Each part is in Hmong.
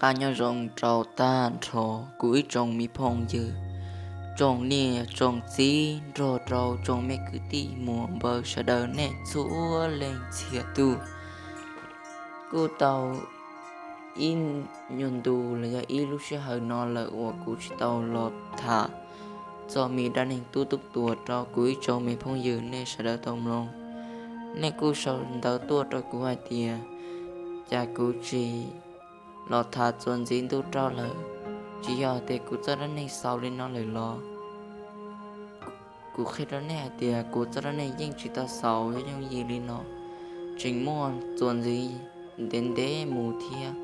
Nyob zoo rau tag nrho kuv ib tsoom me phooj ywg, tsoom niam tsoom txiv nrog rau tsoom me kwv tij muam npawg sawv daws nej txhua leej txhia tus. Kuj tau ib nyuag ntu los yog ib lub sij hawm no lawm uas kuv tsis tau los tham txog me dab neeg Tub Tooj Tuas rau kuv ib tsoom me phooj ywg nej sawv daws tau mloog. Nej kuj sau ntawv tuaj rau kuv hais tias cas kuv tsis los tham txuas ntxiv ntu rau lawm, tsis yog tias kuv txoj dab neeg xaus li no lawm los? Kuv qhia rau nej hais tias kuv txoj dab neeg yeej tsis tau xaus yooj yim li no, tseem muaj txuas ntxiv ntev ntev mus thiab.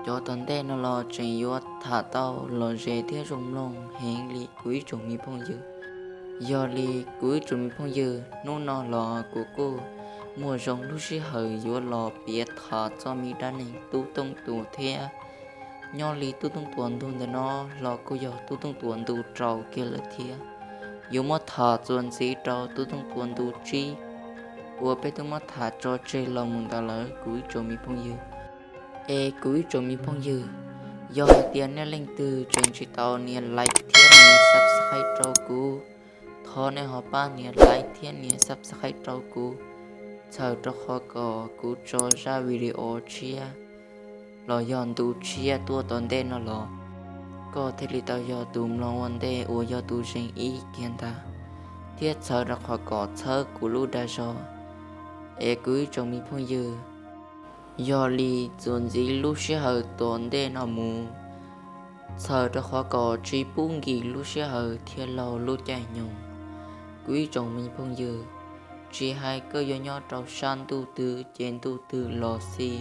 Cov tom ntej no los tseem yuav tham tau lom zem thiab zoo mloog heev li kuv ib tsoom me phooj ywg. Yog li kuv ib tsoom me phooj ywg, hnub no los kuv kuj muaj zoo lub sij hawm yuav los piav tham txog me dab neeg Tub Tooj Tuas thiab. Nyob li Tub Tooj Tuas ntu ntawm no los kuj yog Tub Tooj Tuas ntu rau kiag lawm thiab. Yuav muab tham txuas ntxiv rau Tub Tooj Tuas ntu tsib uas peb twb muab tham tso tseg los mus ntawd lawm kuv ib tsoom me phooj ywg. Es kuv ib tsoom me phooj ywg, yog hais tias nej leej twg tseem tsis tau nias like thiab nias subscribe rau kuv, thov nej ho pab nias like thiab nias subscribe rau kuv, txhawm rau qhov kom kuv tso zaj video tshiab los yog ntu tshiab tuaj tom ntej no los koj thiaj li tau yog tus mloog ua ntej uas yog tus zeem ib kiag ntag, thiab txhawm rau qhov kom txhawb kuv lub dag zog. Es kuv ib tsoom me phooj ywg, yog li txuas ntxiv lub sij hawm tom ntej no mus, txhawm rau qhov kom tsis pub nkim lub sij hawm thiab laug lub caij nyoog. Kuv ib tsoom me phooj ywg, tsis hais koj yuav nyob rau sab ntuj twg ces ntuj twg los xij,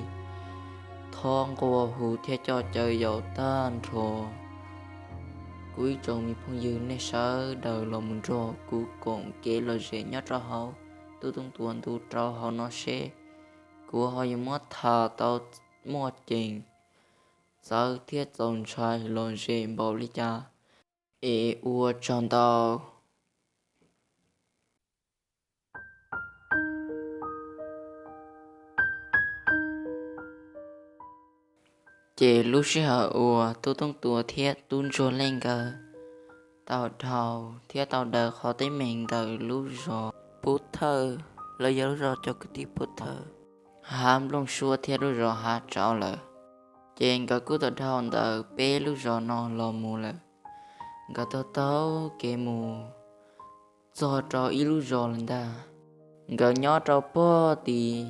thov nqua hu thiab coj caw yaum tag nrho kuv ib tsoom me phooj ywg nej sawv daws los mus nrog kuv koom kev lom zem nyob rau hauv Tub Tooj Tuas ntu rau hauv no seb kuv ho yuav muab tham tau muaj ceem, txawv thiab txaus ntshai lom zem npaum li cas. Es ua tsaug ntau. Ces lub sij hawm uas Tub Tooj Tuas thiab Tub Ntsuag Leej nkawd tau dhau thiab tau daws qhov teeb meem ntawm lub zos Pub Thawj, los yog lub zos cov kwv tij Pub Thawj, Hav Nplooj Suab thiab lub zos Hav Tsauv lawm, ces nkawd kuj tau dhau ntawm peb lub zos no los mus lawm. Nkawd taug taug kev mus txog rau ib lub zos lawm ntag. Nkawd nyob rau pog tim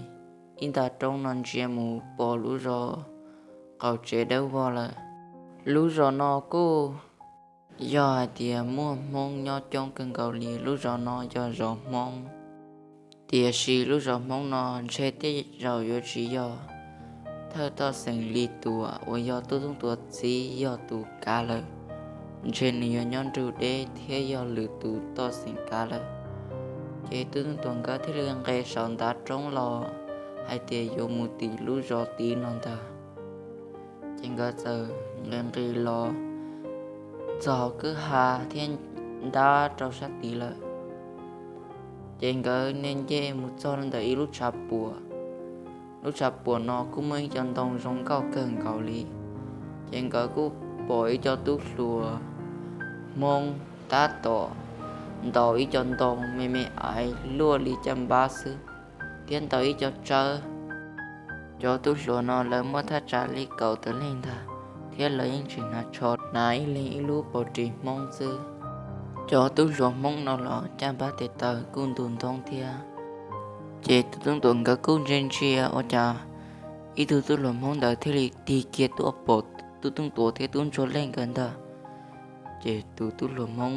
ib nta roob no ntsia mus pom lub zos qaum tsev dawb vog lawm. Lub zos no kuj yog hais tias muaj Hmoob nyob coob kawg nkaus li, lub zos no yog zos Hmoob. Tiam sis lub zos Hmoob no ntshe tej zaum yuav tsis yog thawj toj xeem Lis Tuam uas yog Tub Tooj Tuas txiv yog tus kav lawm, ntshe nws yuav nyob nrug deb thiab yog lwm tus toj xeem kav lawm. Ces Tub Tooj Tuas nkawd thiaj li nqes saum ntav roob los hais tias yuav mus tim lub zos tid no ntag. Ces nkawd txawm nqis nqis los txog kwj ha thiab ntab rau sab tid lawm. Ces nkawd nce nce mus txog ntawm ib lub tshav puam. Lub tshav puam no kuj muaj ib co ntoo zoo nkauj kawg nkaus li. Ces nkawd kuj pom ib co tub hluas Hmoob tab tom ntaus ib co ntoo me me aiv luaj li caj npab xwb, thiab ntaus ib co tsawb. Cov tub hluas no lawv muaj thaj tsam li kaum tawm leej ntag, thiab lawv yeej tsis hnav tsho, hnav ib leeg ib lub pov ris Hmoob xwb. Cov tub hluas Hmoob no los caj npab tes taw kuj ntu ntoob thiab. Ces Tub Tooj Tuam nkawd kuj ntsia ntsia ua cas ib tug tub hluas Hmoob ntawd thiaj li tig kiag tuaj pom Tub Tooj Tuam thiab Tub Ntsuag Leej nkawd ntag. Ces tus tub hluas Hmoob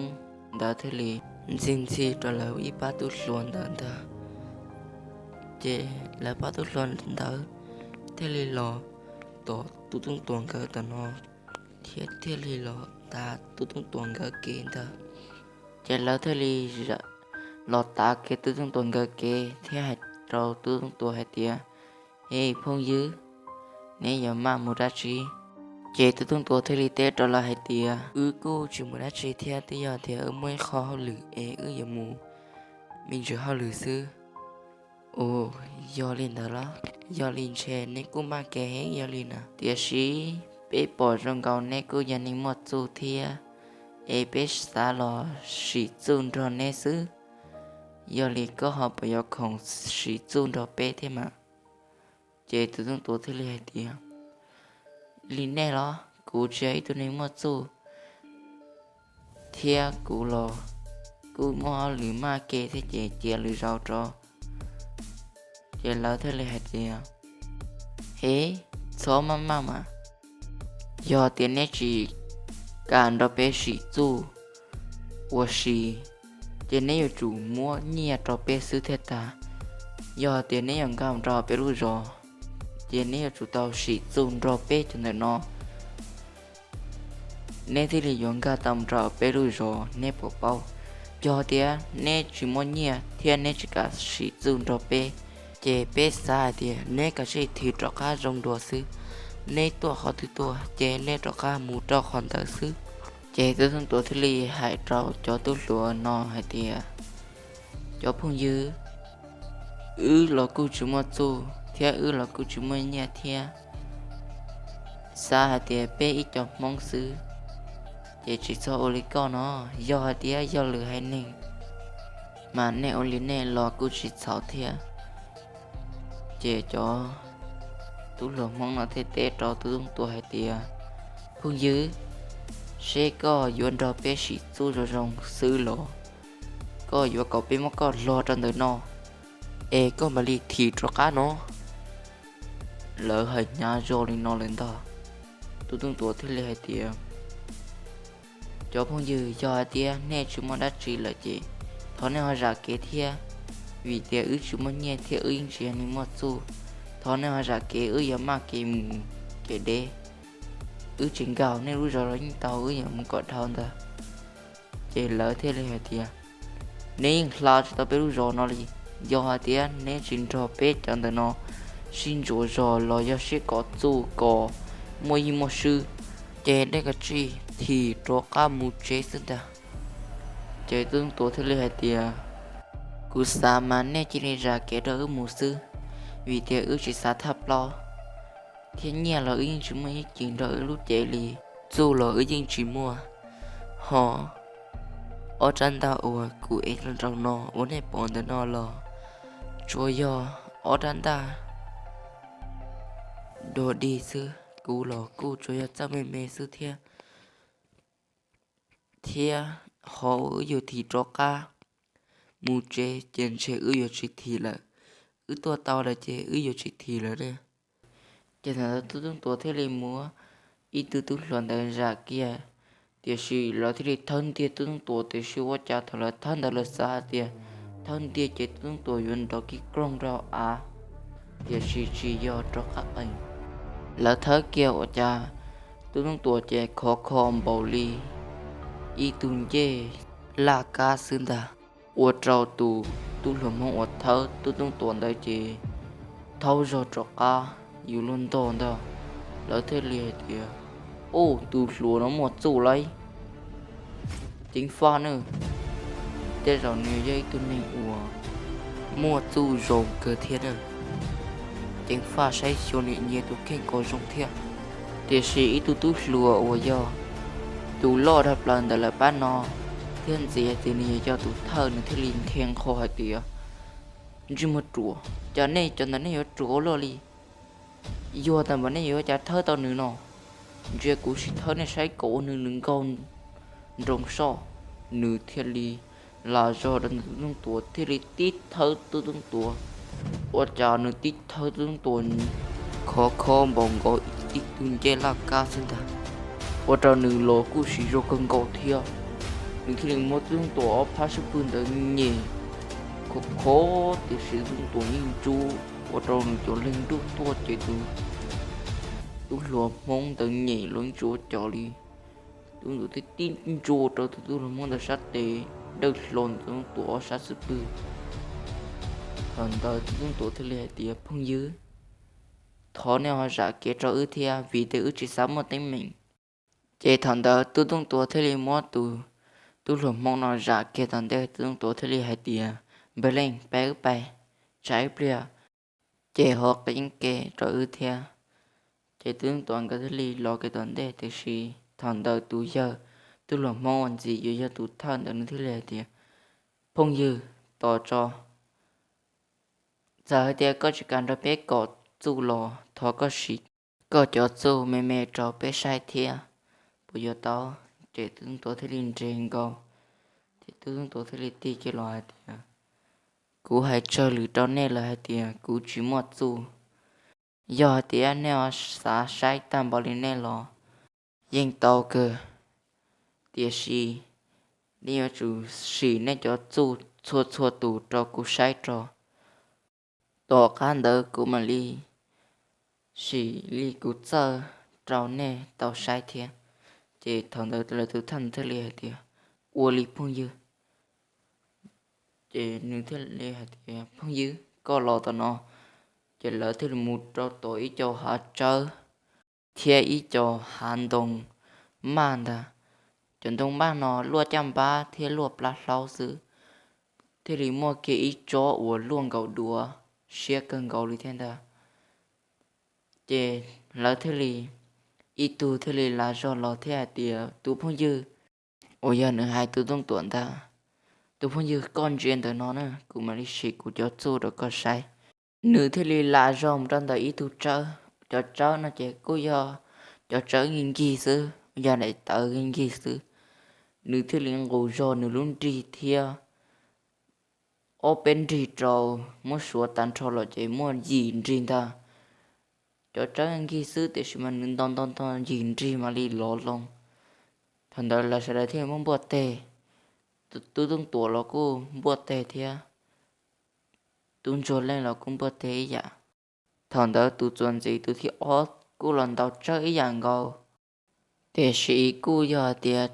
ntawd thiaj li ntxig ntxig rau lawv ib pab tub hluas ntawd ntag. Ces lawv pab tub hluas ntawd thiaj li los tom Tub Tooj Tuam nkawd tom no, thiab thiaj li los tav Tub Tooj Tuam nkawd kev ntag. Ces lawv thiaj li los tav kiag Tub Tooj Tuam nkawd kev thiab hais rau Tub Tooj Tuam hais tias, Es phooj ywg, neb yuav maj mus dab tsi? Ces Tub Tooj Tuam thiaj li teb rau lawv hais tias, Wb kuj tsis mus dab tsi thiab, twb yog tias wb muaj ib qho hauj lwm es wb yuav mus me ntsis hauj lwm xwb. Ua, yog li ntawd los yog li ntshe neb kuj maj kev heev yog li na. Tiam sis Peb pom zoo nkaus neb kuj yog neeg muaj txuj thiab, es peb xav los sim txuj nrog neb xwb. Yog li koj ho puas yuav khoom sim txuj nrog peb thiab mas? Ces tus tub tuav thiaj li hais tias, li nej los kuv tsis yog ib tug neeg muaj txuj, thiab kuv los kuj muaj lwm maj ke thiab ces cia lwm zaus tso. Ces lawv thiaj li hais tias, hev, txhob maj maj mas, yog tias neb tsis kam nrog peb sim txuj ua si, ces neb yuav tsum muab nyiaj rau peb xwb thiaj tag. Yog tias neb yuav nkag mus rau peb lub zos, ces neb yuav tsum tau sim txuj nrog peb cov ntawm no, neb thiaj li yuav nkag tau mus rau peb lub zos, neb puas paub? Yog tias neb tsis muaj nyiaj thiab neb tsis kam sim txuj nrog peb, ces peb xav hais tias neb kav tsij thim rov qab zoo dua xwb. Neb tuaj qhov twg tuaj ces neb rov qab mus rau qhov ntawd xwb. Ces tub tub tuav thiaj li hais rau cov tub hluas no hais tias, cov phooj ywg, wb los kuj tsis muaj txuj thiab wb los kuj tsis muaj nyiaj thiab, xav hais tias peb ib co Hmoob xwb, ces tsis txhob ua li koj no. Yog hais tias yog lwm haiv neeg, mas nej ua li nej los kuj tsis txhaum thiab. Ces cov tub hluas Hmoob no thiaj teb rau tub tub tuav hais tias, phooj ywg, seb koj yuav nrog peb sim txuj zoo zoo xwb los koj yuav kom peb muab koj hlo rau ntawm no, es koj mam li thim rov qab no. Lawv hais hnyav zog li no lawm ntag, tub tub tuav thiaj li hais tias, cov phooj ywg, yog hais tias nej tsis muaj dab tsi lawm ces thov nej ho zam kev thiab, vim tias wb tsis muaj nyiaj thiab wb yeej tsis yog neeg muaj txuj. Thov nej ho zam kev, wb yuav maj kev mus kev deb, wb tsis nkag nej lub zos los yeej tau, wb yuav mus kom dhau ntag. Ces lawv thiaj li hais tias, neb yeej hla tsis tau peb lub zos no li. Yog hais tias neb tsis nrog peb cov ntawm no sib ntsuas zog los yog sib kov txuj kom muaj yeej muaj swb, ces nej kav tsij thim rov qab mus tsev xwb ntag. Ces tub tub tuav thiaj li hais tias, kuv xav mas nej cia li zam kev rau wb mus xwb, vim tias wb tsis xav thaj plaub, thiab nyiaj los wb yeej tsis muaj ib cim nrog wb lub cev li, txuj los wb yeej tsis muaj. Ho ob rab ntaj uas kuv ev rau no uas nej pom ntawm no los tsuas yog ob rab ntaj dog dig xwb, kuv los kuj tsuas yog txawj me me xwb thiab. Thiab qhov uas wb yuav thim rov qab mus tsev ces ntshe wb yuav tsis thim lawm. Wb tuaj tau lawm ces wb yuav tsis thim lawm ne. Ces thaum ntawd tub tub tuav thiaj li muab ib tug tub hluas ntawd zam kiag, tiam sis lawv thiaj li thawb ntiag tub tub tuav, tiam sis ua cas thaum lawv thawb ntawd lawv xav hais tias thawb ntiag ces tub tub tuav yuav nrov kiag koog rau av, tiam sis tsis yog, rov qab qees. Lawv thawb kiag ua cas tub tub tuav ces khov kho npaum li ib tug ncej laj kab xwb ntag. Ua rau tus tub hluas Hmoob uas thawb tub tub tuav ntawd ces thaub zog rov qab yus luag ntog ntag. Lawv thiaj li hais tias, ub, tus hluas no muaj txuj lauj, ceev faj na. Tej zaum nws yog ib tug neeg uas muaj txuj zoo kawg thiab na. Ceev faj saib xyuas nws nyias tus kheej kom zoo thiab. Tiam sis ib tug tub hluas uas yog tus loj dhau plaws ntawm lawv pab no thiab ntxiv tias nws yog tus thawj, nws thiaj li nthe nqho hais tias, ntsej muag ruam, cas nej cov ntawd nej yuav ruam ua luaj li? Yog tas mas nej yuav ua cas thawb tau nws no? Ntsia kuv sim thawb nej saib kom ua nws nws nkaug nroo soj. Nws thiaj li lam zog rau ntawm tub tub tuav thiaj li tib thawb tub tub tuav. Ua cas nws tib thawb tub tub tuav khov kho npaum nkaus ib tug ncej laj kab xwb ntag. Ua rau nws los kuj siv zog kawg nkaus thiab. Nws thiaj li muab tub tub tuav ob phab xub pwg ntawd nyem khov kho, tiam sis tub tub tuav yeej ntsub, ua rau nws cov leeg nruj tuaj ces tus tub hluas Hmoob ntawd nyem los yeej tsis ua cas li. Tub tub tuav thiaj tib ntsua rau tus tub hluas Hmoob ntawd sab tes, dawj hlo tus tub tub tuav ob sab xub pwg. Thaum ntawd tub tub tuav thiaj li hais tias, phooj ywg, thov nej ho zam kev rau wb thiab vim tias wb tsis xav muaj teeb meem. Ces thaum ntawd tub tub tuav thiaj li muab tus tub hluas Hmoob no zam kiag tom ntej, tub tub tuav thiaj li hais tias, npawg Leej, pab wb pais tsam ib pliag, ces ho qhia yeeb ke rau wb thiab. Ces tub Tooj Tuam nkawd thiaj li los kiag tom ntej, tiam sis thaum ntawd tus yawg, tub hluas Hmoob uas ntxim yuav yog tus thawj ntawd nws thiaj li hais tias, Phooj ywg, tos tso, txawm hais tias koj tsis kam nrog peb kom txuj los thov koj sim koj cov txuj me me rau peb saib thiab, puas yuav tau? Ces tub Tooj Tuam thiaj li nres nkaus, ces tub Tooj Tuam thiaj li tig kiag los hais tias, Kuv hais tsawg lwm rau nej lawm hais tias kuv tsis muaj txuj. Yog hais tias nej ho xav saib tag npaum li nej los yeej tau kawg, tiam sis nej yuav tsum sim nej cov txuj txhua txhua tus rau kuv saib rau. Tom qab ntawd kuv mam li sim li kuv txawj rau nej tau saib thiab. Ces thaum ntawd lawv tus thawj thiaj li hais tias, Ua li phooj ywg. Ces nws thiaj li hais tias, Phooj ywg, koj los tom no. Ces lawv thiaj li mus rau tom ib co hav tsawb thiab ib co hav ntoo maj ntag. Cov ntoo maj no luaj caj npab thiab luaj plab hlaub xwb, thiaj li muaj kiag ib tsob uas luaj nkaus duav siab kawg nkaus li thiab ntag. Ces lawv thiaj li, ib tug thiaj li lam zog los thiab hais tias, Tus phooj ywg, uas yog nws hais tus Tooj Tuam ntag, Tus phooj ywg, koj ntsia ntawm no na, kuv mam li sim kuv cov txuj rau koj saib. Nws thiaj li lam zog mus rau ntawm ib tug tsawb, cov tsawb no ces kuj yog cov tsawb nkig nkig xwb, yog daim tawv nkig nkig xwb. Nws thiaj li nqus zog nws lub nrig thiab ob peb nrig rau, muab suav tag nrho los ces muaj yim nrig ntag. Cov tsawb nkig xwb tiam sis mas nws nto nto nto yim nrig mam li lov loo. Thaum ntawd lawv sawv daws thiaj muab npuaj teg, tub Tooj Tuam los kuj npuaj teg thiab, tub Ntsuag Leej los kuj npuaj teg ib yam. Thaum ntawd tus txuas ntxiv tus thib ob kuj los ntaus tsawb ib yam nkaus, tiam sis kuj yog hais tias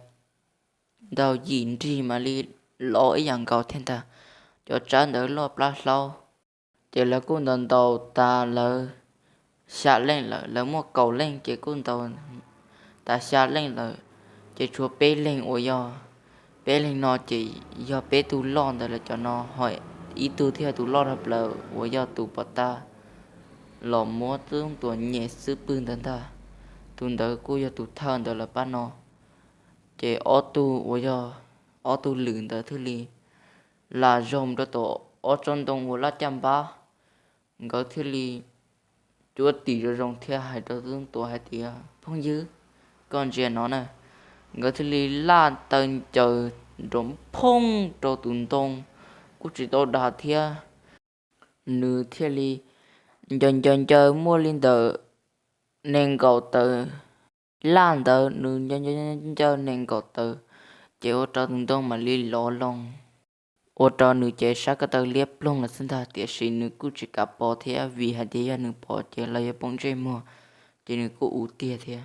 ntaus yim nrig mam li lov ib yam nkaus thiab ntag. Cov tsawb ntawd luaj plab hlaub, ces lawv kuj ntaus ntaus tas lawv xya leej lawm, lawv muaj kaum leej ces kuj ntaus tas xya leej lawm, ces tshuav peb leeg uas yog, peb leeg no ces yog peb tug loj ntawd lawm cov no, ho ib tug thiaj tus loj dhau plaws uas yog tus pov tag los muab tub Tooj Tuam nyem xwb pwg ntawd ntag. Tus ntawd kuj yog tus thawj ntawd lawm pab no. Ces ob tug uas yog ob tug lwm ntawd thiaj li lam zog mus rau tom ob tsob ntoo uas laj caj npab, nkawd thiaj li cuab tim zoo zoo thiab hais rau tub Tooj Tuam hais tias, Phooj ywg, koj ntsia no na. Nkawd thiaj li laj taw ncaws nrov phooj rau tus ntoo, kuj tsis tau dag thiab. Nws thiaj li ncaws ncaws ncaws muaj li ntawm nees nkaum tawm laj ntawd, nws ncaws ncaws nees nkaum tawm, ces ua rau tus ntoo mam li lov loo, ua rau nws ces sab ko taw liab ploog lawm xwb ntag, tiam sis nws kuj tsis kam pov thiab, vim hais tias yog nws pov ces lawv yuav poob ntsej muag, ces nws kuj ua tiag thiab.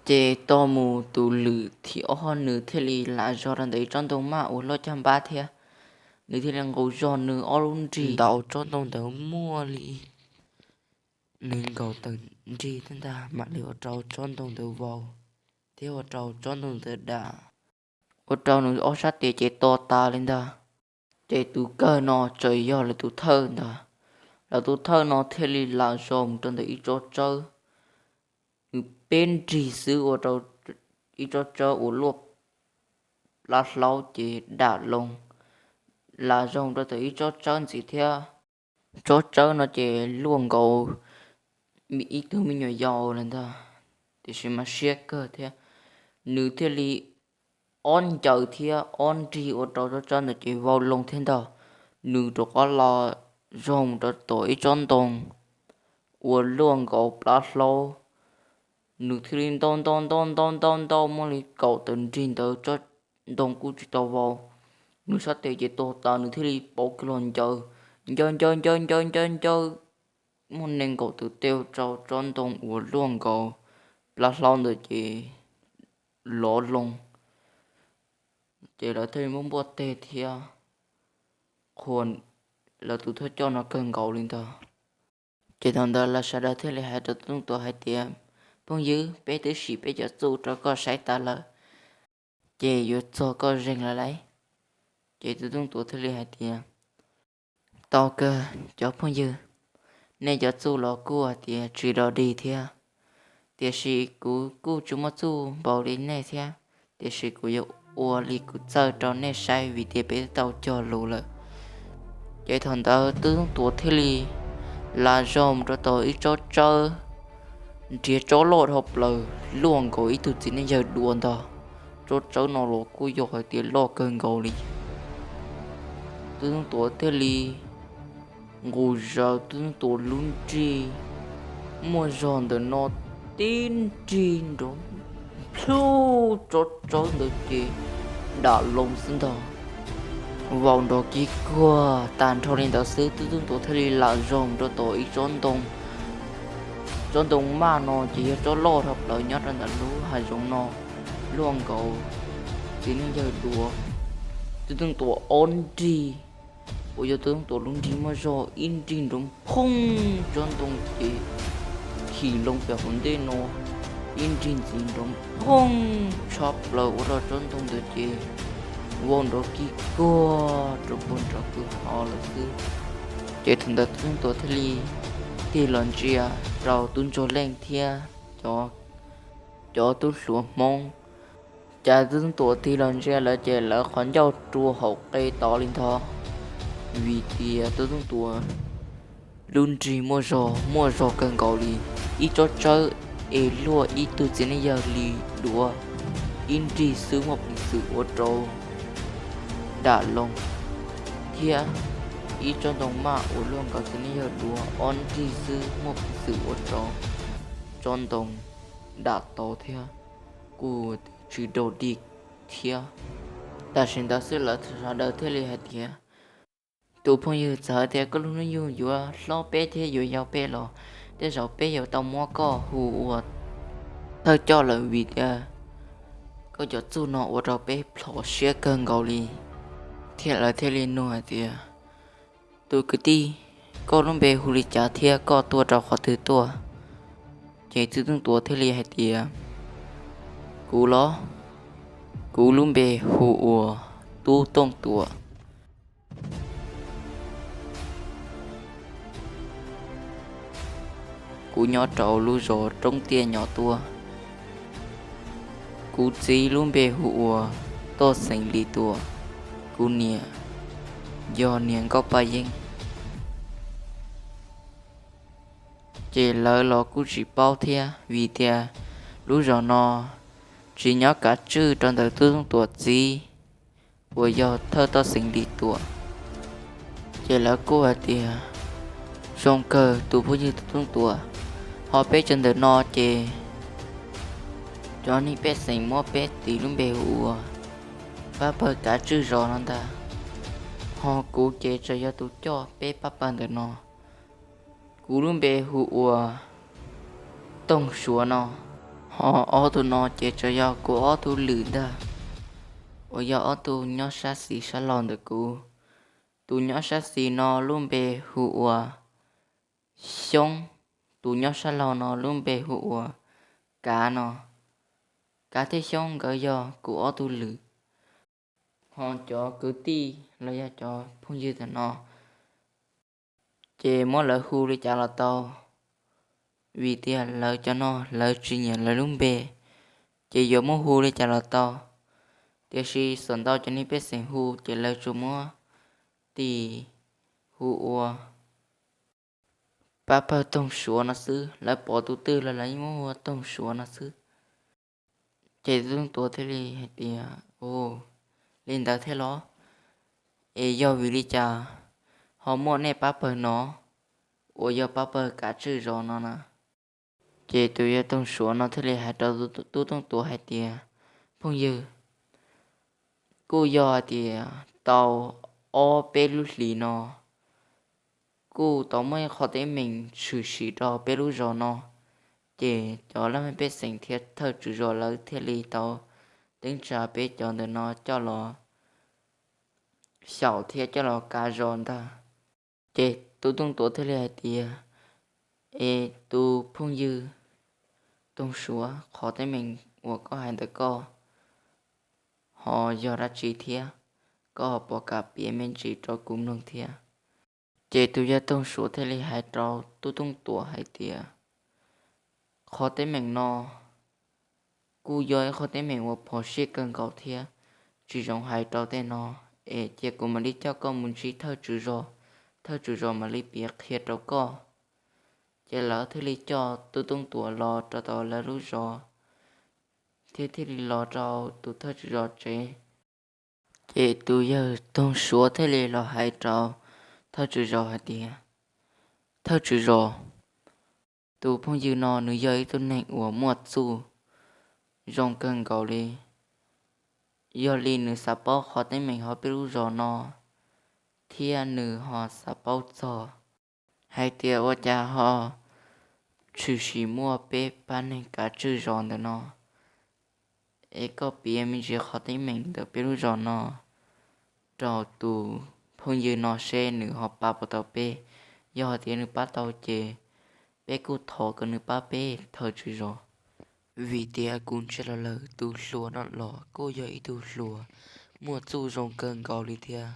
Ces tos mus tus lwm thib ob nws thiaj li lam zog rau ntawm ib tsob ntoo maj uas luaj caj npab thiab, nws thiaj li nqus zog nws ob lub nrig ntaus tsob ntoo ntawd muaj li nees nkaum tawm nrig thiab ntag, mam li ua rau tsob ntoo ntawd vau thiab ua rau tsob ntoo ntawd dam, ua rau nws ob sab tes ces to tas li ntag. Ces tus kawg no txawm yog lawv tus thawj ntag. Lawv tus thawj no thiaj li lam zog mus rau ntawm ib tsob tsawb, nws peb nrig xwb ua rau ib tsob tsawb uas luaj plab hlaub ces dam loo, lam zog mus rau ntawm ib tsob tsawb ntxiv thiab. Tsob tsawb no ces luaj nkaus ib tug me nyuam yaus lawm ntag, tiam sis mas siab kawg thiab. Nws thiaj li ob ncaws thiab ob nrig ua rau tsob tsawb ntawd ces vau loo thiab ntag. Nws rov qab los zog mus rau tom ib tsob ntoo uas luaj nkaus plab hlaub, nws thiaj li ntaus ntaus ntaus ntaus ntaus ntaus muaj li kaum tawm nrig ntawd tsob ntoo kuj tsis tau vau. Nws sab tes ces tuag tas, nws thiaj li pauv kiag los ncaws, ncaws ncaws ncaws ncaws ncaws ncaws, muaj nees nkaum tawm tej rau tsob ntoo uas luaj nkaus plab hlaub ntawd ces lov loo. Ces lawv thiaj li muab npuaj teg thiab qhuas lawv tus thawj coj no kawg nkaus li ntag. Ces thaum ntawd lawv sawv daws thiaj li hais rau tub Tooj Tuam hais tias, Phooj ywg, peb twb sim peb cov txuj rau koj saib tas lawm, ces yuav txog koj zeeg lawm lauj. Ces tub Tooj Tuam thiaj li hais tias, Tau kawg cov phooj ywg, nej cov txuj los kuj hais tias tsis dog dig thiab, Tiam sis kuv kuj tsis muaj txuj npaum li nej thiab, tiam sis kuv yuav ua li kuv txawj rau nej saib vim tias peb twb tau cog lus lawm. Ces thaum ntawd Tub Tub Tuam thiaj li lam zaum mus rau tom ib tsob tsawb nrhiav tsob loj dhau plaws luaj nkaus ib tug txiv neej yawg dua ntag. Tsob tsawb no los kuj yog hais tias loj kawg nkaus li. Tub Tub Tuam thiaj li nqus zaws Tub Tub Tuam lub nrig muaj zog ntawm no tib nrig nrov plhuj, tsob tsawb ntawd ces dam loo xwb ntag. Vau nrov kig kuag tag nrho li ntawd xwb, Tub Tub Tuam thiaj li lam zaum rau tom ib tsob ntoo. Tsob ntoo maj no ces yog tsob loj dhau plaws nyob rau ntawm lub hav zoov no, luaj nkaus txiv neej yawg dua. Tub Tub Tuam ob nrig uas yog Tub Tub Tuam lub nrig muaj zog ib nrig nrov phooj, tsob ntoo ces thim loo pem hauv ntej no ib nrig ntxiv nrov phooj tshaj plaws ua rau tsob ntoo ntawd ces vau nrov kig kuag rau puag nram kwj ha lawm xwb. Ces thaum ntawd Tub Tub Tuam thiaj li tig los ntsia rau tub ntsuag leej thiab cov tub hluas Hmoob. Cas Tub Tub Tuam tig los ntsia lawv ces lawv qhov ncauj rua hauv qe tod li ntag, vim tias Tub Tub Tuam lub nrig muaj zog, muaj zog kawg nkaus li. Ib tsob tsawb es luaj ib tug txiv neej yawg li dua, ib nrig xwb muaj peev xwm ua rau dam loo, thiab ib tsob ntoo maj uas luaj nkaus txiv neej yawg dua ob nrig xwb muaj peev xwm ua rau tsob ntoo dam tau thiab kuj tsis raug dig thiab. Tam sim ntawd xwb lawv sawv daws thiaj li hais tias, tus phooj ywg, txawm hais tias koj lub hnub nyoog yuav hlob peb thiab yuav yau peb los tej zaum peb yuav tau muab koj hu ua thawj coj lawm vim tias koj cov txuj no ua rau peb plhom siab kawg nkaus li. Thiab lawv thiaj li nug hais tias, tus kwv tij, koj lub npe hu li cas thiab koj tuaj rau qhov twg tuaj? Ces Tub Tub Tuam thiaj li hais tias, kuv los, kuv lub npe hu ua Tub Tooj Tuam. Kuv nyob rau lub zos Roob Tiaj Nyom Tuaj. Kuv txiv lub npe hu ua Toj Xeem Lis Tuam, kuv niam yog niam nkauj Paj Yeeb. Ces lawv los kuj tsis paub thiab vim tias lub zos no tsis nyob kav tswj rau ntawm Tub Tooj Tuam txiv uas yog thawj Toj Xeem Lis Tuam. Ces lawv kuj hais tias, zoo kawg tus phooj ywg Tub Tooj Tuam, ho peb cov ntawm no ces cov neeg pej xeem muab peb tis lub npe hu ua pab pawg kav tswj zos no ntag. Ho kuv ces tsuas yog tus coj peb pab pawg ntawm no. Kuv lub npe hu ua Tooj Suav no, ho ob tug no ces tsuas yog kuv ob tug lwm ntag, uas yog ob tug nyob sab xis sab laug ntawm kuv. Tus nyob sab xis no lub npe hu ua Xyoob, tus nyob sab laug no lub npe hu ua Kav no. Kav thiab Xyoob nkawd yog kuv ob tug lwm. Ho cov kwv tij los yog cov phooj ywg tam no, ces muab lawv hu li cas los tau, vim tias lawv cov no lawv tsis nyiam lawv lub npe, ces yuav muab hu li cas los tau. Tiam sis xam ntau cov neeg pej xeem hu ces lawv tsuas muab tis hu ua pab pawg Tooj Suav no xwb, lawv pom tus twg los lawv yeej muab hu ua Tooj Suav no xwb. Ces Tub Tooj Tuam thiaj li hais tias, u, li ntawd thiab los? Es yog vim li cas ho muaj nej pab pawg no uas yog pab pawg kav tswj zos no na? Ces tus yawg Tooj Suav no thiaj li hais rau Tub Tooj Tuam hais tias, phooj ywg, kuj yog hais tias tau ob peb lub hlis no kuj tau muaj ib qho teeb meem tshwm sim rau peb lub zos no, ces cov laj mej pej xeem thiab thawj tswj zos lawv thiaj li tau teeb tsa peb cov ntawm no coj los xyaum thiab coj los kav zos ntag. Ces Tub Tooj Tuam thiaj li hais tias, es tus phooj ywg Tooj Suav, qhov teeb meem uas koj hais ntawm koj ho yog dab tsi thiab? Koj ho puas kam piav me ntsis rau kuv mloog thiab? Ces tus yawg Tooj Suav thiaj li hais rau Tub Tooj Tuam hais tias, Qhov teeb meem no kuj yog ib qhov teeb meem uas phom sij kawg nkaus thiab, tsis zoo hais rau tej no, es cia kuv mam li coj koj mus ntsib thawj tswv zos, thawj tswv zos mam li piav qhia rau koj. Ces lawv thiaj li coj tub Tooj Tuam los rau tom lawv lub zos, thiab thiaj li los rau tus thawj tswv zos tsev. Ces tus yawg Toog Suav thiaj li los hais rau thawj tswv zos hais tias, thawj tswv zos, tus phooj ywg no nws yog ib tug neeg uas muaj txuj zoo kawg nkaus li. Yog li nws xav paub qhov teeb meem hauv peb lub zos no, thiab nws ho xav paub txog hais tias ua cas ho tshwm sim muaj peb pab neeg kav tswj zos ntawm no. Es koj piav me ntsis qhov teeb meem ntawm peb lub zos no rau tus phooj ywg no seb nws ho pab puas tau peb. Yog hais tias nws pab tau ces peb kuj thov kom nws pab peb, thawj tswv zos. Vim tias kuv ntsia los lawm tus hluas no los kuj yog ib tug hluas muaj txuj zoo kawg nkaus li thiab.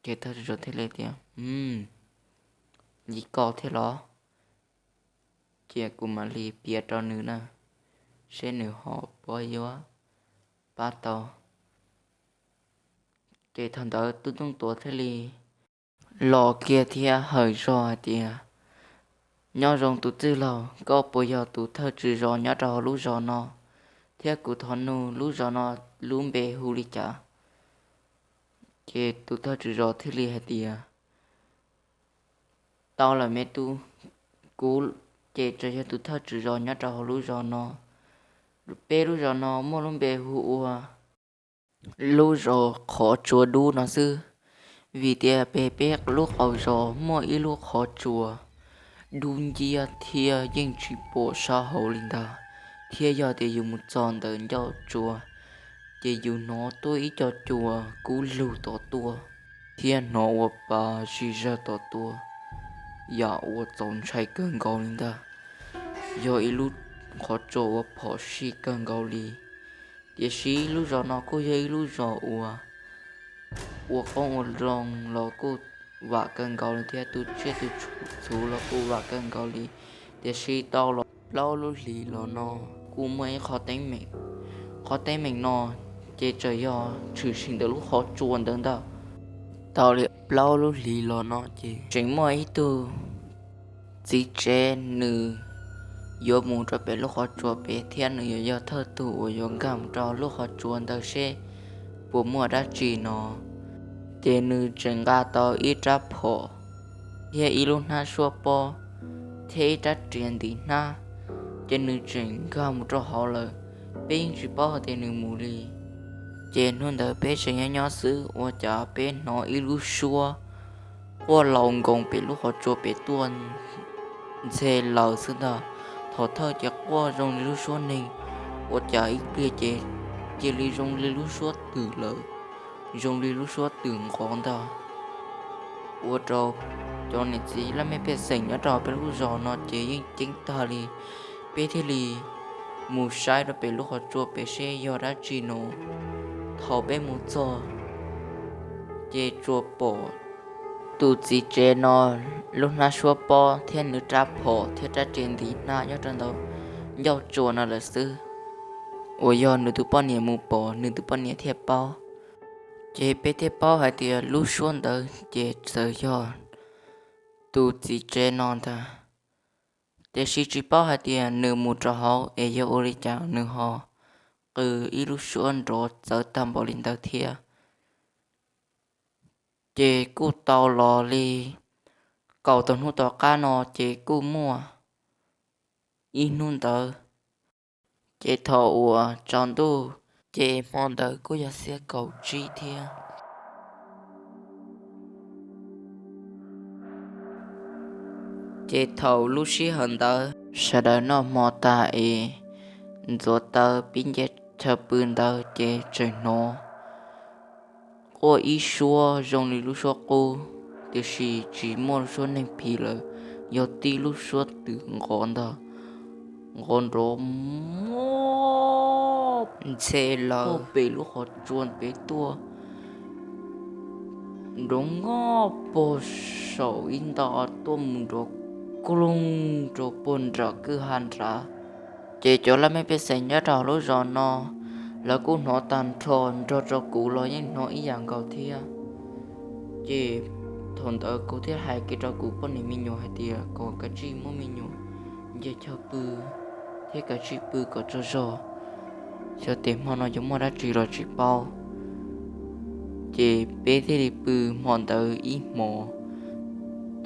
Ces thawj tswv zos thiaj li tias, Li koj thiab los? Cia kuv mam li piav rau nws na, seb nws ho puas yuav pab tau. Ces thaum ntawd tub Tooj Tuam thiaj li los kiag thiab hawm zog hais tias, nyob zoo tus txwj laug, koj puas yog tus thawj tswv zos nyob rau hauv lub zos no, thiab kuv thov nug lub zos no lub npe hu li cas? Ces tus thawj tswv zos thiaj li hais tias, tau lawm me tub, kuv ces tseem yog tus thawj tswv zos nyob rau hauv lub zos no. Peb lub zos no muaj lub npe hu ua lub zos qhov tsua dub no xwb, vim tias pem peb lub qaum zos muaj ib lub qhov tsua dub nciab thiab yeej tsis pom sab hauv li ntag, thiab yog tias yus mus txog ntawm ncauj tsua ces yus hnov tuaj ib co cua kub lug tom tuaj, thiab hnov ua pa zig zawg tom tuaj, yam uas txaus ntshai kawg nkaus li ntag. Yog ib lub qhov tsua uas phom sij kawg nkaus li. Tiam sis lub zos no kuj yog ib lub zos uas ua qoob ua loo los kuj vam kawg nkaus li thiab, tu tsiaj tu txhu los kuj vam kawg nkaus li. Tiam sis tau los plaub lub hlis los no kuj muaj ib qhov teeb meem. Qhov teeb meem no ces tseem yog tshwm sim ntawm lub qhov tsua ntawd ntag. Tau li plaub lub hlis los no ces tseem muaj ib tug txiv tsev nws yuav mus rau pem lub qhov tsua pem, thiab nws yuav yog thawj tug uas yuav nkag mus rau lub qhov tsua ntawd seb puas muaj dab tsi no. Ces nws tseem nqa tau ib rab phom thiab ib lub hnab suab pob thiab ib rab riam ntim hnab, ces nws tseem nkag mus rau hauv lawm. Peb yeej tsis paub hais tias nws mus li. Ces hnub ntawd peb tseem nyob nyob xwb ua cas peb hnov ib lub suab quaj laus nkoos pem lub qhov tsua pem tuaj ntxhe lawm xwb ntag. Thaum thawj ces quaj zoo li lub suab neeg, ua cas ib pliag ces cia li zoo li lub suab twm lawm, zoo li lub suab twm nqov ntag. Ua rau cov niam txiv laj mej pej xeem nyob rau peb lub zos no ces yeej ceeb tag li. Peb thiaj li mus saib rau pem lub qhov tsua pem seb yog dab tsi no. Thaum peb mus txog ces tsuas pom tus txiv tsev no lub hnab suab pob thiab nws rab phom thiab rab riam ntim hnab nyob rau ntawm ncauj tsua no lawm xwb. Uas yog nws tus poj niam mus pom nws tus poj niam thiaj paub. Ces peb thiaj paub hais tias lub suab ntawd ces txawm yog tus txiv tsev no ntag. Tiam sis tsis paub hais tias nws mus rau hauv es yog ua li cas nws ho qw ib lub suab nrov txawv tag npaum li ntawd thiab. Ces kuj tau los li kaum tau hnub tom qab no ces kuj muaj ib hnub ntawd, ces thaum uas tsaus ntuj ces hmo ntawd kuj yog xiab kaum tsib thiab. Ces thaum lub sij hawm ntawd sawv daws noj hmo tag es ntxuav taw pib nce chaw pw ntawd ces tseem hnov quaj ib suab zoo li lub suab qub, tiam sis tsis muaj lub suab neeg phim lawm, yog tib lub suab twm nqov ntag, nqov nrov ntxhe lawm pem lub qhov tsua pem tuaj, nrov nqov pog saum ib nta tuaj mus nrov kloog rau puag nram kwj ha nrad. Ces cov laj mej pej xeem nyob rau lub zos no, lawv kuj hnov tag nrho, nrog rau kuv los yeej hnov ib yam nkaus thiab. Ces thaum ntawd kuv thiaj hais kiag rau kuv poj niam me nyuam hais tias kom kav tsij muab me nyuam nce chaw pw thiab kav tsij pw kom tsaug zog, xyov tias hmo no yuav muaj dab tsi los tsis paub. Ces peb thiaj li pw hmo ntawd ib hmos,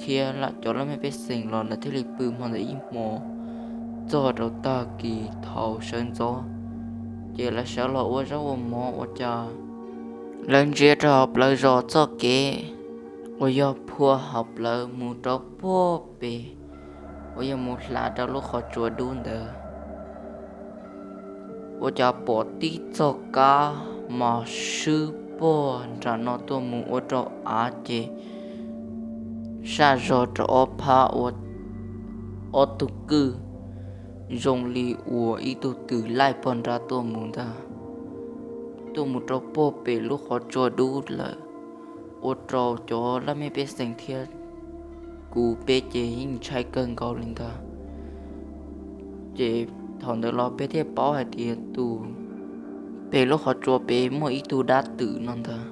thiab cov laj mej pej xeem los lawv thiaj li pw hmo ntawd ib hmos, txog rau tag kis thaum sawv ntxov, ces lawv sawv los ua zaub ua mov ua cas, lawv ntsia rau hauv plawv zos txoj kev uas yog phua hauv plawv mus rau puag pem, uas yog mus hla rau lub qhov tsua dub ntawd, ua cas pom tib txoj kab mas swb puag nram no tuaj mus ua rau av ces saj zog rau ob phab ua ob tug kwj, zoo li uas ib tug twm laij puag nrad tuaj mus ntag, tuaj mus rau puag pem lub qhov tsua dub lawm, ua rau cov laj mej pej xeem thiab kuv peb ces yeej ntshai kawg nkaus li ntag. Ces thaum ntawd los peb thiaj paub hais tias tus pem lub qhov tsua pem muaj ib tug dab twm no ntag.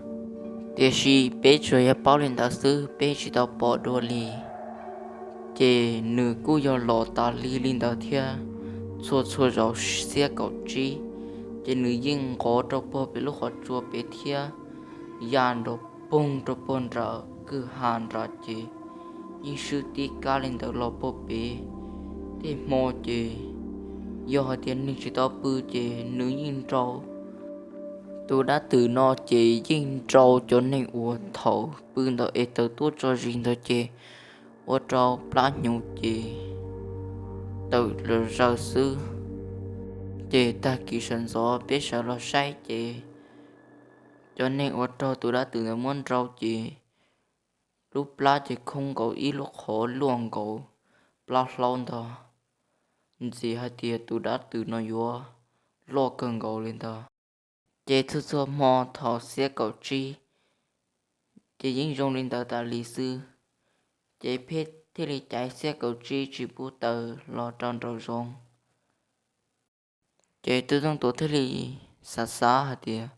Tiam sis peb tsuas yog paub li ntawd xwb, peb tsis tau pom dua li. Ces nws kuj yog los tas li li ntawd thiab, txhua txhua zaus xiab kaum tsib, ces nws yeej nqov rau puag pem lub qhov tsua pem thiab, ya nrov poog rau puag nram kwj ha nrad ces yeej swb tib kab li ntawd los puag pem. Tej hmo ces yog hais tias neeg tsis tau pw ces nws yeej nrau, tus dab twm no ces yeej nrau cov neeg uas thaum pw ntawd es tawm tuaj tso zis ntawd ces ua rau plab hnyuv ces tawm los zaws xwb. Ces tag kis sawv ntxov peb sawv los saib ces cov neeg uas raug tus dab twm ntawd muab nrau ces lub plab ces khoob nkaus ib lub qhov luaj nkaus plab hlaub ntag. Ntxim hais tias tus dab twm no yuav loj kawg nkaus li ntag. Ces txhua txhua hmo thaum xiab kaum tsib ces yeej zoo li ntawd tas li xwb. Ces peb thiaj li caiv xiab kaum tsib tsis pub tawm los rau nraum zoov. Ces tub tooj tuam thiaj li xav xav hais tias,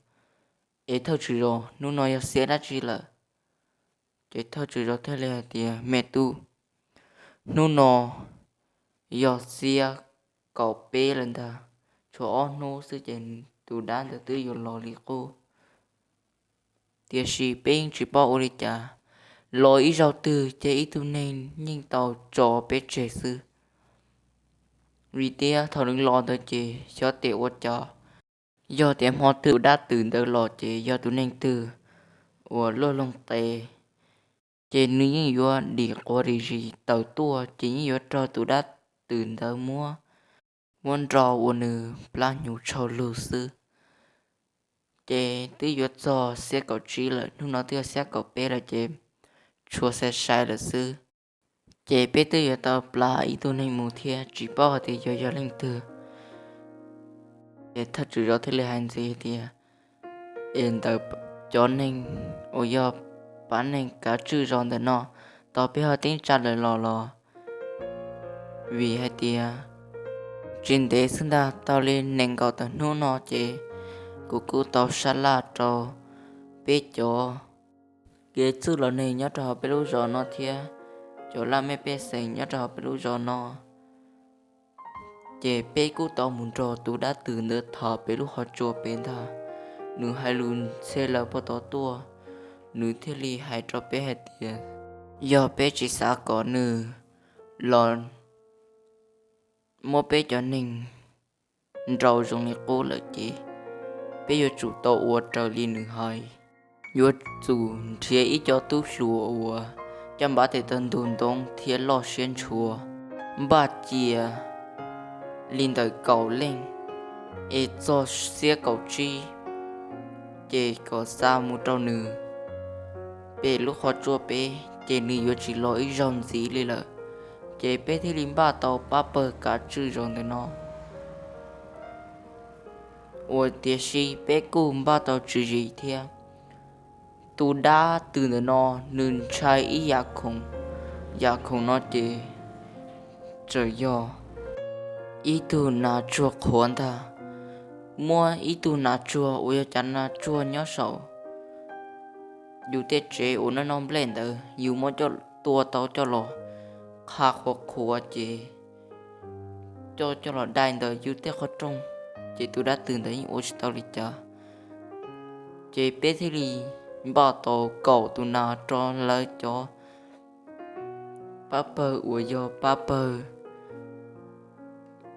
es thawj tswv zos, hnub no yog xiab dab tsi lawm? Ces thawj tswv zos thiaj li hais tias, me tub, hnub no yog xiab kaum peb lawm ntag, tshuav ob hnub xwb ces tus dab ntawd twb yuav los li qub. Tiam sis peb yeej tsis paub ua li cas, los ib zaug twg ces ib tug neeg yeej tau tso peb tseg xwb. Vim tias thaum nws los ntawd ces xyov tias ua cas, yog tias hmo twg tus dab twm ntawd los ces yog tus neeg twg uas luaj loog tes, ces nws yeej yuav dim quav dim zis tawm tuaj ces yeej yuav raug tus dab twm ntawd muab, muab nrau ua nws plab hnyuv tshau lug xwb. Ces twb yuav txog xiab kaum tsib lawm, hnub no twb yog xiab kaum peb lawm ces tshuav sai sai lawm xwb. Ces peb twb yuav tau plam ib tug neeg mus thiab tsis paub hais tias yog yog leej twg. Ces thawj tswv zos thiaj li hais ntxiv tias, es ntawm cov neeg uas yog pab neeg kav tswj zos ntawm no, tau peb ho teeb tsa lawm los los? Vim hais tias tsis ntev xwb ntag, tau li nees nkaum tawm hnub no ces kuv kuj tau sab laj rau peb cov kev txwj los neeg nyob rau hauv peb lub zos no thiab cov laj mej pej xeem nyob rau hauv peb lub zos no. Ces peb kuj tau mus nrog tus dab twm ntawd tham pem lub qhov tsua pem ntag. Nws hais lus ntxhi lawm puag tod tuaj, nws thiaj li hais rau peb hais tias, yog peb tsis xav kom nws los muab peb cov neeg nrau zoo li qub lawm ces peb yuav tsum tau ua raws li nws hais. Yuav tsum nrhiav ib co tub hluas uas caj npab tes taw ntug ntoo thiab loj siab ntshua, npaj cia li ntawm kaum leej, es txog xiab kaum tsib ces kom xa mus rau nws pem lub qhov tsua pem, ces nws yuav tsis los ib zaug ntxiv li lawm. Ces peb thiaj li npaj tau pab pawg kav tswj zos ntawm no. Ua tiam sis peb kuj npaj tau tswv yim thiab. Tus dab twm ntawm no nws ntshai ib yam khoom, yam khoom no ces txawm yog ib tug nas tsuag qhuav ntag. Muab ib tug nas tsuag uas yog cov nas tsuag nyob saum yus tej tsev uas noj noj nplej ntawd, yus muab coj tua tau coj los qha qhuav qhuav ces coj coj los dai ntawm yus tej qhov rooj, ces tus dab tw ntawd yeej ua tsis tau li cas. Ces peb thiaj li npaj tau kaum tus nas rau lawv cov pab pawg uas yog pab pawg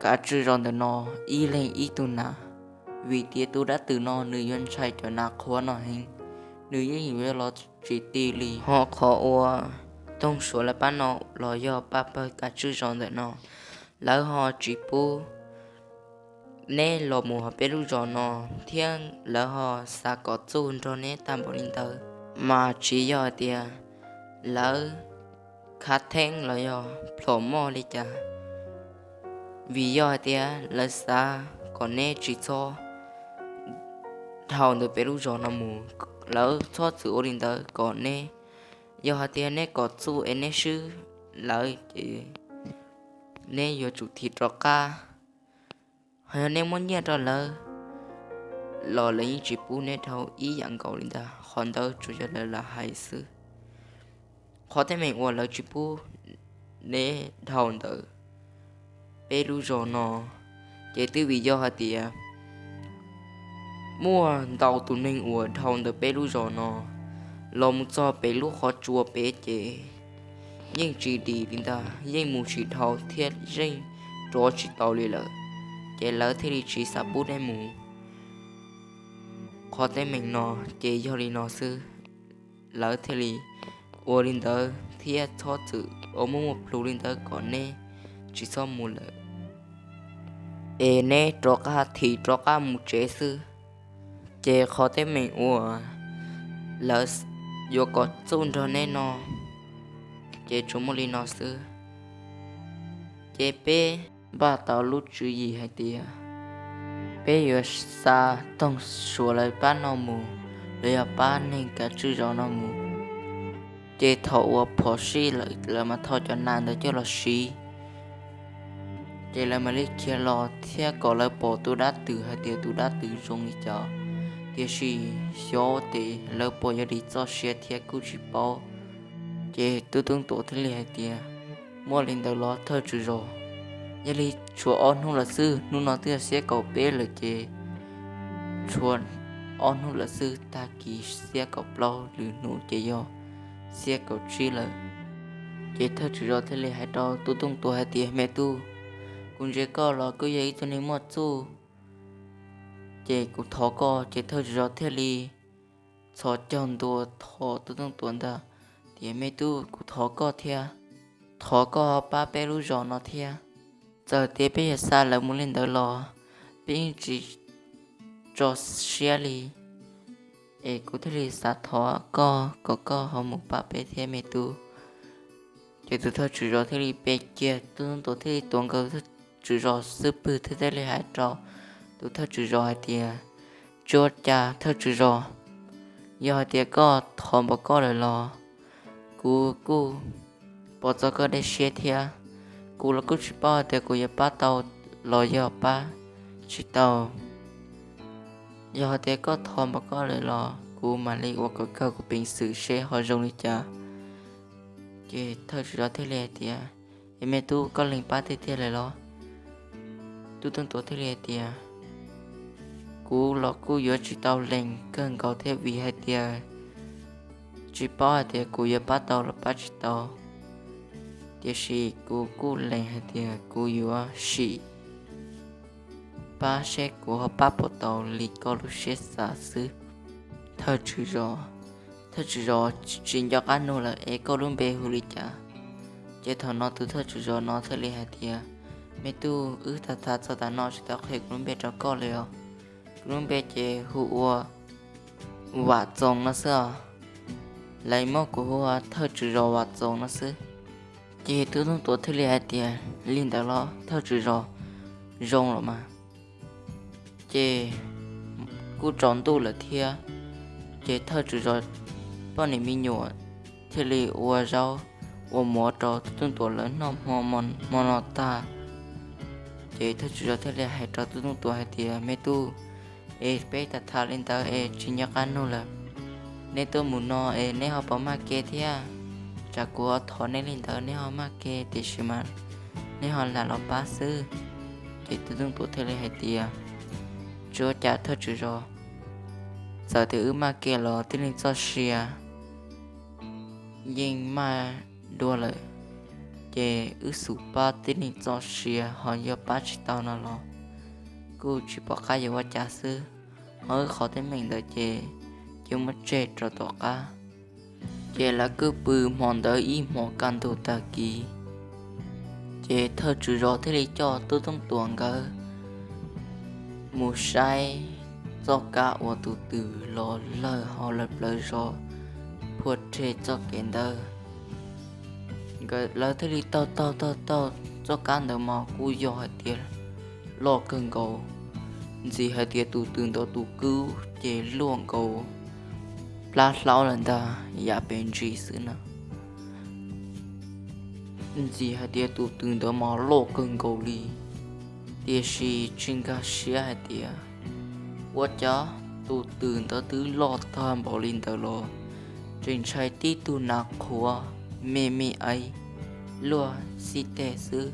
kav tswj zos ntawm no ib leeg ib tug nas, vim tias tus dab tw no nws yuav ntshai cov nas qhuav no heev, nws yeej yuav los tsis ti li. Ho qhov uas Tooj Suav lawv pab no los yog pab pawg kav tswj zos ntawm no, lawv ho tsis pub neb los mus hauv peb lub zos no, thiab lawv ho xav kom txuj nrog neb tag npaum li ntawd, mas tsis yog hais tias lawv khav theeb los yog plhom moj li cas, vim yog hais tias lawv xav kom neb tsis txhob dhau ntawm peb lub zos no mus. Lawv txhob txwm ua li ntawd kom neb, yog hais tias neb kom txuj es neb swb lawv ces neb yuav tsum thim rov qab. Ho yog neb muab nyiaj rau lawv los lawv yeej tsis pub neb dhau ib yam nkaus li ntag. Qhov ntawd tsuas yog lawv lam hais xwb. Qhov teeb meem uas lawv tsis pub neb dhau ntawm peb lub zos no, ces twb vim yog hais tias muaj ntau tus neeg uas dhau ntawm peb lub zos no los mus txog pem lub qhov tsua pem ces yeej tsis dim li ntag, yeej mus tsis dhau thiab yeej rov tsis tau li lawm, ces lawv thiaj li tsis xav pub neb mus. Qhov teeb meem no ces yog li no xwb, lawv thiaj li ua li ntawd thiab txhob txwm ua muaj muaj plhus li ntawd kom neb tsis txhob mus lawm, es neb rov qab thim rov qab mus tsev xwb. Ces qhov teeb meem uas lawv yuav kom txuj nrog neb no ces tsuas muaj li no xwb. Ces peb npaj tau lub tswv yim hais tias peb yuav xa Tooj Suav lawv pab no mus, los yog pab neeg kav tswj zos no mus, ces thaum uas phom sij lawm lawv mam tho cov nas ntawd coj los siv. Ces lawv mam li khiav los thiab kom lawv pom tus dab tw hais tias tus dab tw zoo li cas. Tiam sis xyov tes lawv puas yuav dim txoj sia thiab kuj tsis paub. Ces tub Tooj Tuam thiaj li hais tias, muaj li ntawd los thawj tswv zos, yog li tshuav ob hnub lawm xwb, hnub no twb yog xiab kaum peb lawm ces tshuav ob hnub lawm xwb, tag kis xiab kaum plaub, lwm hnub ces yog xiab kaum tsib lawm. Ces thawj tswv zos thiaj li hais rau tub Tooj Tuam hais tias, me tub, kuv ntsia koj los koj yog ib tug neeg muaj txuj, ces kuv thov koj. Ces thawj tswv zos thiaj li txhos caug ntua thov tub Tooj Tuam ntag tias, me tub, kuv thov koj thiab, thov koj pab peb lub zos no thiab. Txawm tias peb yuav xa lawv mus li ntawd los peb yeej tsis tso siab li, es kuv thiaj li xav thov koj kom koj ho mus pab peb thiab me tub. Ces tus thawj tswv zos thiaj li pe kiag, tub Tooj Tuam thiaj li tuav nkaus thawj tswv zos xub pwg thiab thiaj li hais rau tus thawj tswv zos hais tias, tsis ua cas thawj tswv zos, yog hais tias koj thov npaum koj lawm los kuv kuj pom txog koj dej siab thiab. Kuv los kuj tsis paub hais tias kuv yuav pab tau los yog pab tsis tau. Yog hais tias koj thov npaum koj lawm los kuv mam li ua kom kawg kuv peev xwm seb ho zoo li cas. Ces thawj tswv zos thiaj li hais tias, es me tub, koj lees pab tiag tiag lawm los? Tub Tooj Tuam thiaj li hais tias, kuv los kuj yuav tsis tau lees kawg nkaus thiab vim hais tias tsis paub hais tias kuv yuav pab tau los pab tsis tau. Tiam sis kuv kuj lees hais tias kuv yuav sim pab seb kuv ho pab puas tau li koj lub siab xav xwb. Thawj tswv zos, thawj tswv zos, tsis nco qab nug lawm es koj lub npe hu li cas? Ces thaum no tus thawj tswv zos no thiaj li hais tias, me tub, wb tham tham txog tav no tsis tau qhia kuv lub npe rau koj li os. Kuv lub npe ces hu ua Vam Txoos no xwb os. Lawv muab kuv hu ua thawj tswv zos Vam Txoos no xwb. Ces tub Tooj Tuam thiaj li hais tias, li ntawd los thawj tswv zos, zoo los mas. Ces kuj tsaus ntuj lawm thiab, ces thawj tswv zos poj niam me nyuam thiaj li ua zaub ua mov rau Tub Tooj Tuam lawv noj hmo, hmo no tag, ces thawj tswv zos thiaj li hais rau Tub Tooj Tuam hais tias, Me tub, es peb tham tham li ntawd es tsis nco qab nug lawm. Neb tuaj mus no es neb ho puas maj ke thiab? Tsam kuv ho thov neb li ntawd neb ho maj ke, tiam sis mas neb ho lam los pab xwb. Ces Tub Tooj Tuam thiaj li hais tias, Tsis ua cas thawj tswv zos, txawm tias wb maj ke los tib neeg txoj sia yeej maj dua lawm, ces wb xub pab tib neeg txoj sia ho yog pab tsis tau no los kuj tsis pom qab yuav ua cas xwb. Ho wb qhov teeb meem ntawd ces cia muab tseg rau tom qab. Ces lawv kuj pw hmo ntawd ib hmos kaj ntug tag kis, ces thawj tswv zos thiaj li coj Tub Tooj Tuam nkawd mus saib txoj kab uas tus twm los lawg hauv lawv plawv zos phua rhe txoj kev ntawd. Nkawd, lawv thiaj li taug taug taug taug txoj kab ntawd mas kuj yog hais tias loj kawg nkaus, ntxim hais tias tus twm ntawd tus kwb ces luaj nkaus plab hlaub lawm ntag, yam pes ntsis xwb na. Ntxim hais tias tus twm ntawd mas loj kawg nkaus li, tiam sis tsis nkag siab hais tias ua cas tus twm ntawd twb loj tag npaum li ntawd los tseem ntshai tib tug nas qhuav me me aiv luaj xib teg xwb,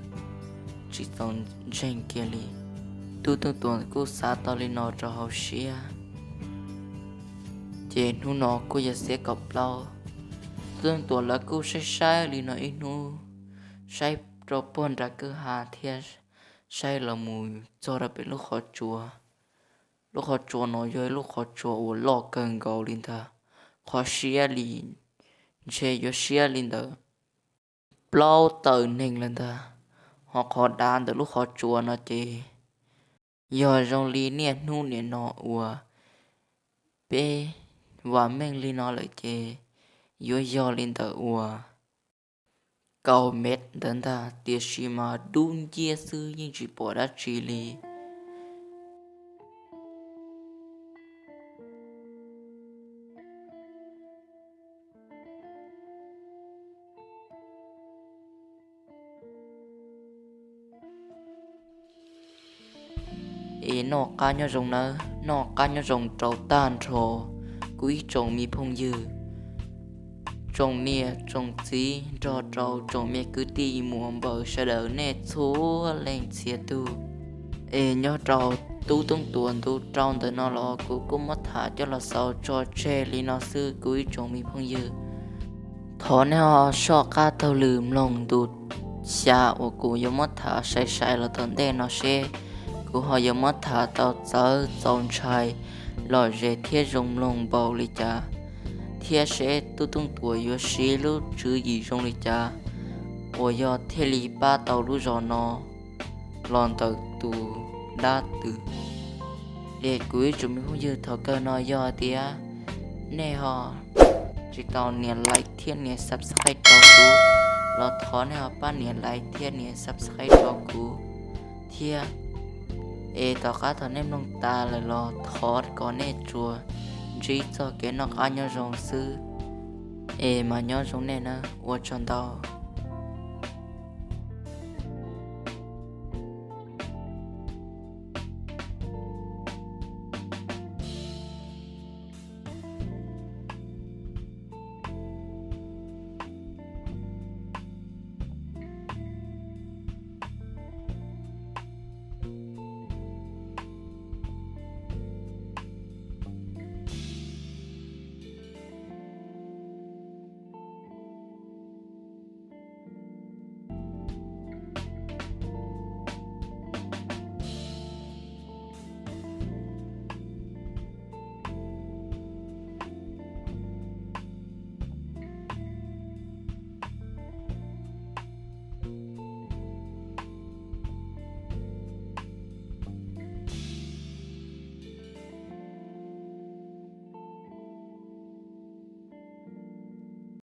tsis txaus ntseeg kiag li. Tub Tooj Tuam kuj xav tau li no rau hauv siab, ces hnub no kuj yog xiab kaum plaub. Tub Tooj Tuam lawv kuj saib saib li no ib hnub, saib rau puag nram kwj ha thiab saib los mus txog rau pem lub qhov tsua. Lub qhov tsua no yog ib lub qhov tsua uas loj kawg nkaus li ntag, qhov siab li ntshe yuav siab li ntawm plaub tawm neeg lawm ntag. Ho qhov dav ntawm lub qhov tsua no ces yog zoo li niaj hnub nim no uas peb vam meej li no lawm ces yuav yog li ntawm uas kaum mev ntawd ntag, tiam sis mas dub nciab xwb yeej tsis pom dab tsi li. Es noj qab nyob zoo nawb, noj qab nyob zoo rau tag nrho kuv ib tsoom me phooj ywg, tsoom niam tsoom txiv nrog rau tsoom me kwv tij muam npaws sawv daws nej txhua leej txhia tug. Es nyob rau Tub Tooj Tuam ntu rau ntawm no los kuv kuj muab tham coj los xaus tso tseg li no xwb kuv ib tsoom me phooj ywg. Thov nej ho soj qab taug lw mloog ntu xya uas kuv yuav muab tham sai sai los tom ntej no seb kuv ho yuav muab tham tau txawv txaus ntshai lom zem thiab zoo mloog npaum li cas, thiab seb Tub Tooj Tuam yuav siv lub tswv yim zoo li cas uas yog thiaj li pab tau lub zos no los ntawm tus dab twm. Es kuv ib tsoom me phooj ywg, thaum kawg no yog tias nej ho tsis tau nias like thiab nias subscribe rau kuv los thov nej ho pab nias like thiab nias subscribe rau kuv thiab. Es tom qab thaum nej mloog tas lawm los thov kom nej tsuas ntsib txoj kev noj qab nyob zoo xwb. Es mas nyob zoo nej nawb, ua tsaug ntau.